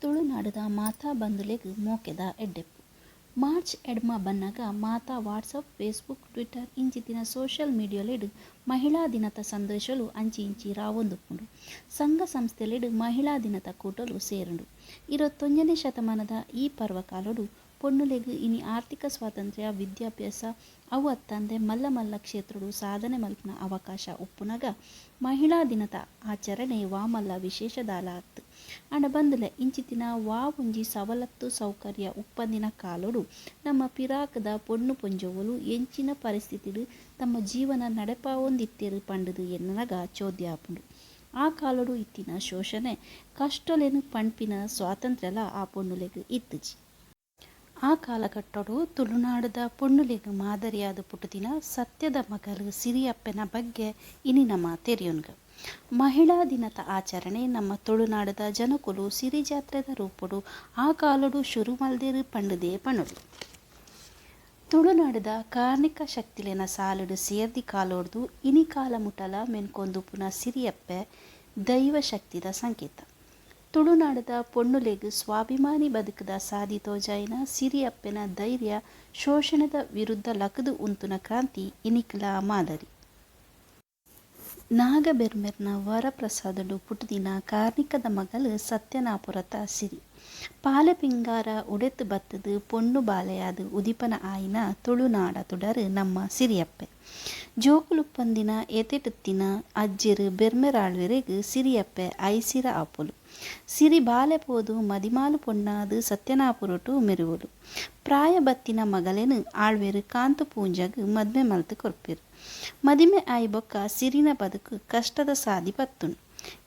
ತುಳುನಾಡುದ ಮಾತಾ ಬಂಧುಲೆಗ್ ಮೋಕೆದ ಎಡ್ಡೆಪ್ಪು. ಮಾರ್ಚ್ ಎಡ್ಮ ಬನ್ನಗ ಮಾತಾ WhatsApp, Facebook, Twitter ಇಂಚಿತ್ತಿನ ಸೋಶಿಯಲ್ ಮೀಡಿಯೊಲೆಡ್ ಮಹಿಳಾ ದಿನತ ಸಂದೇಶೊಲು ಅಂಚಿ ಇಂಚಿ ರಾವೊಂದುಪ್ಪುಂಡು. ಸಂಘ ಸಂಸ್ಥೆಲೆಡ್ ಮಹಿಳಾ ದಿನತ ಕೂಟೊಲು ಸೇರುಂಡು. ಇರತ್ತೊಂಜನೆ ಶತಮಾನದ ಈ ಪರ್ವಕಾಲೊಡು ಪೊಣ್ಣುಲೆಗ್ ಇನಿ ಆರ್ಥಿಕ ಸ್ವಾತಂತ್ರ್ಯ, ವಿದ್ಯಾಭ್ಯಾಸ ಅವು ಅತ್ತಂದೆ ಮಲ್ಲ ಮಲ್ಲ ಕ್ಷೇತ್ರೊಡು ಸಾಧನೆ ಮಲ್ಪುನ ಅವಕಾಶ ಉಪ್ಪುನಗ ಮಹಿಳಾ ದಿನತ ಆಚರಣೆ ವಾ ಮಲ್ಲ ವಿಶೇಷ ದಾಲ ಅತ್ತ್. ಆಂಡ ಬಂಧುಲೆ ಇಂಚಿತ್ತಿನ ವಾ ಒಂಜಿ ಸವಲತ್ತು ಸೌಕರ್ಯ ಉಪ್ಪಂದಿನ ಕಾಲೊಡು ನಮ್ಮ ಪಿರಾಕ್ದ ಪೊಣ್ಣು ಪೊಂಜೊವುಲು ಎಂಚಿನ ಪರಿಸ್ಥಿತಿಡ್ ತಮ್ಮ ಜೀವನ ನಡೆಪಾವೊಂದಿತ್ತೆರ್ ಪಂಡುದು ಎನ್ನುನಗ ಚೋದ್ಯ ಆಪುಂಡು. ಆ ಕಾಲೊಡು ಇತ್ತಿನ ಶೋಷಣೆ, ಕಷ್ಟೊಲೆನ್ ಪಣ್ಪಿನ ಸ್ವಾತಂತ್ರ್ಯಲ ಆ ಪೊಣ್ಣುಲೆಗ್ ಇತ್ತುಜಿ. ಆ ಕಾಲಘಟ್ಟೊಡು ತುಳುನಾಡುದ ಪೊಣ್ಣುಲೆಗ್ ಮಾದರಿಯಾದ್ ಪುಟ್ಟುದಿನ ಸತ್ಯದ ಮಗಲ್ ಸಿರಿಯಪ್ಪೆನ ಬಗ್ಗೆ ಇನಿ ನಮ ತೆರಿಯೊನ್ಗ. ಮಹಿಳಾ ದಿನತ ಆಚರಣೆ ನಮ್ಮ ತುಳುನಾಡುದ ಜನಕುಲು ಸಿರಿಜಾತ್ರೆದ ರೂಪೊಡು ಆ ಕಾಲೊಡು ಶುರು ಮಲ್ದೆರ್ ಪಂಡುದೇ ಪನೊಲಿ. ತುಳುನಾಡುದ ಕಾರ್ಣಿಕ ಶಕ್ತಿಲೆನ ಸಾಲುಡು ಸೇರ್ದಿ ಕಾಲೊಡ್ದು ಇನಿ ಕಾಲ ಮುಟಲ ಮೆನ್ಕೊಂದುಪ್ಪುನ ಸಿರಿಯಪ್ಪೆ ದೈವ ಶಕ್ತಿದ ಸಂಕೇತ. ತುಳುನಾಡುದ ಪೊಣ್ಣುಲೆಗ್ ಸ್ವಾಭಿಮಾನಿ ಬದುಕುದ ಸಾದಿ ತೋಜಾಯಿನ ಸಿರಿಯಪ್ಪೆನ ಧೈರ್ಯ ಶೋಷಣೆದ ವಿರುದ್ಧ ಲಕುದು ಉಂತುನ ಕ್ರಾಂತಿ ಇನಿಕ್ಲಾ ಮಾದರಿ. ನಾಗಬೆರ್ಮೆರ್ನ ವರ ಪ್ರಸಾದೊಡು ಪುಟ್ಟುದಿನ ಕಾರ್ನಿಕದ ಮಗಲ್ ಸತ್ಯನಾಪುರತ ಸಿರಿ. ಪಾಲೆ ಪಿಂಗಾರ ಉಡೆತ್ ಬತ್ತ್ ದ್ ಪೊಣ್ಣು ಬಾಲೆಯಾದ್ ಉದಿಪನ ಆಯಿನ ತುಳುನಾಡ ತುಡರ್ ನಮ್ಮ ಸಿರಿಯಪ್ಪೆ. ಜೋಕುಲುಪ್ಪಂದಿನ ಎತೆಟಿತ್ತಿನ ಅಜ್ಜೆರ್ ಬೆರ್ಮೆರಾಳ್ವೆರೆಗ್ ಸಿರಿಯಪ್ಪೆ ಐಸಿರ ಆಪೊಲು. ಸಿರಿ ಬಾಲೆ ಪೋದು ಮದಿಮಾಲ್ ಪೊಣ್ಣಾದ್ ಸತ್ಯನಾಪುರೊಟು ಮೆರೆವೊಲು. ಪ್ರಾಯ ಬತ್ತಿನ ಮಗಲೆನ್ ಆಳ್ವೆರ್ ಕಾಂತುಪೂಂಜಗ್ ಮದ್ಮೆ ಮಲ್ತ್ ಕೊರ್ಪೆರ್. ಮದಿಮೆ ಆಯಿ ಬೊಕ್ಕ ಸಿರಿನ ಬದುಕು ಕಷ್ಟದ ಸಾದಿ ಪತ್ತುಂಡು.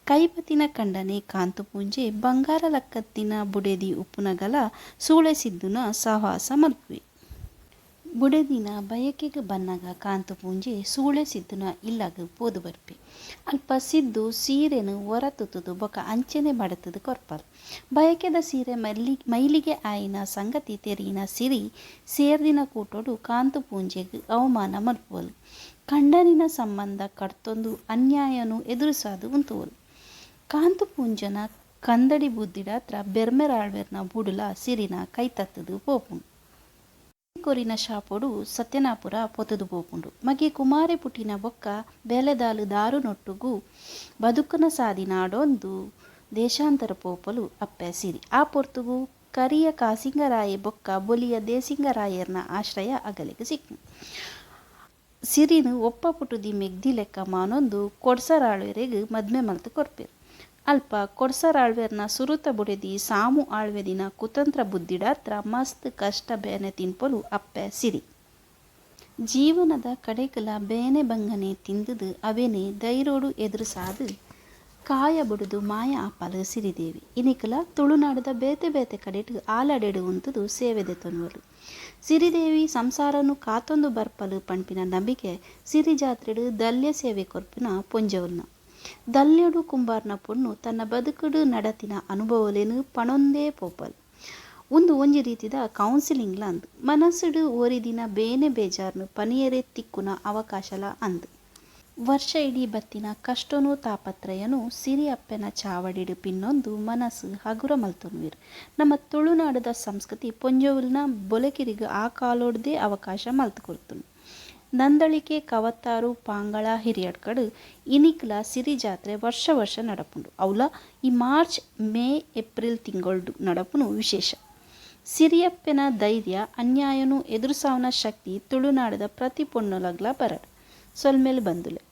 ಕೈ ಪತಿನ ಕಂಡನೆ ಕಾಂತುಪೂಂಜೆ ಬಂಗಾರ ಲಕ್ಕಂತಿನ ಬುಡೆದಿ ಉಪ್ಪುನಗಲ ಸೂಳೆ ಸಿದ್ದುನ ಸಹವಾಸ ಮಲ್ಪುವೆ. ಬುಡೆದಿನ ಬಯಕೆಗ್ ಬನ್ನಗ ಕಾಂತುಪೂಂಜೆ ಸೂಳೆ ಸಿದ್ದುನ ಇಲ್ಲಗ್ ಪೋದು ಬರ್ಪೆ. ಅಲ್ಪ ಸಿದ್ದು ಸೀರೆನ್ ಒರ ತುತುದು ಬೊಕ ಅಂಚನೆ ಮಡತುದು ಕೊರ್ಪಲ್. ಬಯಕೆದ ಸೀರೆ ಮೈಲಿಗೆ ಆಯಿನ ಸಂಗತಿ ತೆರಿಯಿನ ಸಿರಿ ಸೇರ್ದಿನ ಕೂಟೊಡು ಕಾಂತುಪೂಂಜೆಗ್ ಅವಮಾನ ಮಲ್ಪುವಲ್. ಕಂಡನಿನ ಸಂಬಂಧ ಕಡ್ತೊಂದು ಅನ್ಯಾಯೊನು ಎದುರಿಸಾದ್ ಉಂತುವಲ್. ಕಾಂತುಪೂಂಜನ ಕಂದಡಿ ಬುದ್ಧಿಡಾತ್ರ ಬೆರ್ಮೆರಾಳ್ವೆರ್ನ ಬೂಡುಲ ಸಿರಿನ ಕೈತತ್ತುದು ಪೋಪುಂಡು. ಕೊರಿನ ಶಾಪೊಡು ಸತ್ಯನಾಪುರ ಪೊತುದು ಪೋಪುಂಡು. ಮಗೆ ಕುಮಾರೆ ಪುಟ್ಟಿನ ಬೊಕ್ಕ ಬೇಲೆದಾಲ್ ದಾರುನೊಟ್ಟುಗು ಬದುಕುನ ಸಾದಿ ನಾಡೊಂದು ದೇಶಾಂತರ ಪೋಪೊಲು ಅಪ್ಪೆ ಸಿರಿ. ಆ ಪೊರ್ತುಗು ಕರಿಯ ಕಾಸಿಂಗರಾಯೆ ಬೊಕ್ಕ ಬೊಲಿಯ ದೇಸಿಂಗರಾಯೆರ್ನ ಆಶ್ರಯ ಅಗಲೆಗ್ ಸಿಕ್ಕುಂಡು. ಸಿರಿನ್ ಒಪ್ಪ ಪುಟ್ಟುದಿ ಮೆಗ್ದಿಲೆಕ್ಕ ಮಾನೊಂದು ಕೊಡ್ಸರಾಳ್ವೆರೆಗ್ ಮದ್ಮೆ ಮಲ್ತ್ ಕೊರ್ಪೆರ್. ಅಲ್ಪ ಕೊಡ್ಸರಾಳ್ವೆರ್ನ ಸುರುತ ಬುಡೆದಿ ಸಾಮು ಆಳ್ವೆದಿನ ಕುತಂತ್ರ ಬುದ್ಧಿಡಾತ್ರ ಮಸ್ತ್ ಕಷ್ಟ ಬೇನೆ ತಿನ್ಪೊಲು ಅಪ್ಪೆ ಸಿರಿ. ಜೀವನದ ಕಡೆಕಲ ಬೇನೆ ಬಂಗನೆ ತಿಂದುದು ಅವೆನ್ ಧೈರ್ಯೊಡು ಎದುರಿಸಾದ್ ಕಾಯ ಬುಡುದು ಮಾಯ ಆಪಲ್ ಸಿರಿದೇವಿ. ಇನಿಕುಲ ತುಳುನಾಡುದ ಬೇತೆ ಬೇತೆ ಕಡೆಟ್ ಆಲಡೆಡ್ ಉಂತುದು ಸೇವೆ ದೆತೊನುವಲ್. ಸಿರಿದೇವಿ ಸಂಸಾರನ್ ಕಾತೊಂದು ಬರ್ಪಲ್ ಪನ್ಪಿನ ನಂಬಿಕೆ ಸಿರಿ ಜಾತ್ರೆಡ್ ದಲ್ಯ ಸೇವೆ ಕೊರ್ಪಿನ ಪೊಂಜೊವುಲ್ನ. ದಲ್ಯೊಡು ಕುಂಬಾರ್ನ ಪೊಣ್ಣು ತನ್ನ ಬದುಕುಡು ನಡತಿನ ಅನುಭವೊಲೆನ್ ಪನೊಂದೇ ಪೋಪಲ್. ಉಂದು ಒಂಜಿ ರೀತಿದ ಕೌನ್ಸಿಲಿಂಗ್ಲ ಅಂದ್. ಮನಸ್ಸುಡು ಒರಿದಿನ ಬೇನೆ ಬೇಜಾರ್ನ್ ಪನಿಯೆರೆ ತಿಕ್ಕುನ ಅವಕಾಶಲ ಅಂದ್. ವರ್ಷ ಇಡೀ ಬತ್ತಿನ ಕಷ್ಟೊನು ತಾಪತ್ರಯೊನು ಸಿರಿ ಅಪ್ಪೆನ ಚಾವಡಿಡ್ ಪಿನ್ನೊಂದು ಮನಸ್ ಹಗುರ ಮಲ್ತೊನುವೆರ್. ನಮ್ಮ ತುಳುನಾಡುದ ಸಂಸ್ಕೃತಿ ಪೊಂಜೊವುಲ್ನ ಬೊಲೆಕಿರಿಗ್ ಆ ಕಾಲೊಡ್ದೇ ಅವಕಾಶ ಮಲ್ತ್ ಕೊರ್ತುಂಡು. ನಂದಳಿಕೆ ಕವತ್ತಾರು ಪಾಂಗಳ ಹಿರಿಯಡ್ಕಡ್ ಇನಿಕ್ಲ ಸಿರಿ ಜಾತ್ರೆ ವರ್ಷ ವರ್ಷ ನಡಪುಂಡು. ಅವ್ಲ ಈ March, May, April ತಿಂಗೊಲ್ಡು ನಡಪುನು ವಿಶೇಷ. ಸಿರಿಯಪ್ಪೆನ ಧೈರ್ಯ, ಅನ್ಯಾಯೊನು ಎದುರಿಸಾವುನ ಶಕ್ತಿ ತುಳುನಾಡುದ ಪ್ರತಿ ಪೊಣ್ಣುಲಗ್ಲಾ ಬರಡ್. ಸೊಲ್ಮೆಲು ಬಂಧುಲೆ.